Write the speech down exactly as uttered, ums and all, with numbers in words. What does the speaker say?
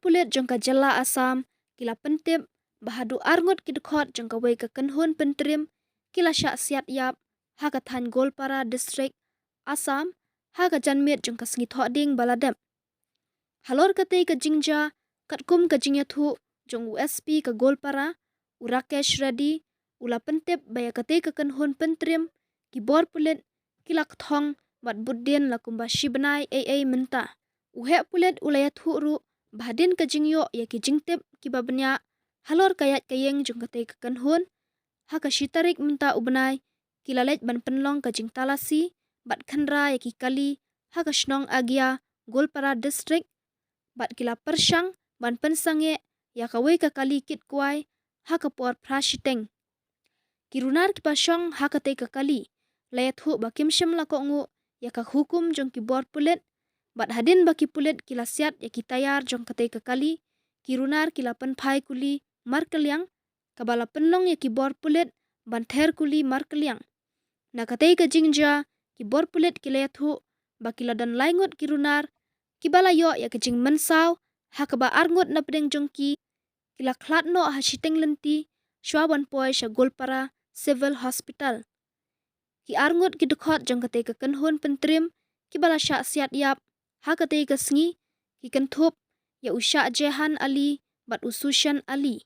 Pulit jong ka jylla Assam ki la pyntip ba haduh arngut ki dkhot jong kawei ka kynhun pyntrim ki la shah siat ïap ha ka thaiñ Goalpara District, Assam, ha ka janmiet jong ka sngi Thohdieng ba la dep. Halor katei ka jingjia, katkum ka jingïathuh jong u S P ka Goalpara, u Rakesh Reddy, u la pyntip ba ïa katei ka kynhun pyntrim ki bor pulit ki la kthong bad bud dien la kumba shi bnai ei ei mynta. U heh pulit u la ïathuh ruh ba hadien ka jingïoh ïa ki jingtip kiba bniah halor ka ïaid ka ïeng jong katei ka kynhun, ha ka shi tarik mynta u bnai, ki la leit ban pynlong ka jingtalasi bad khynra ïa ki kali ha ka shnong Agia, Goalpara District, bad ki la pyrshang ban pynsangeh ïa kawei ka kali kit kwai ha ka por phra shiteng. Ki runar kiba shong ha katei ka kali la ïathuh ba kim shym la kohnguh ïa ka hukum jong ki bor pulit, bad hadien ba ki pulit ki la siat ïa ki tayar jong katei ka kali, ki runar ki la pynphai kuli markylliang, kaba la pynlong ïa ki bor pulit ban ther kuli markylliang. Na katei ka jingjia, ki bor pulit ki la ïathuh ba ki la don lai ngut ki runar kiba la ïoh ïa ka jingmynsaw, ha kaba arngut napdeng jong ki ki la khlad noh ha shiteng lynti shwa ban poi sha Goalpara Civil Hospital. Ki arngut ki dkhot jong katei ka kynhun pyntrim kiba la shah siat ïap ha katei ka sngi ki kynthup ïa u Shah Jehan Ali bad u Sushan Ali.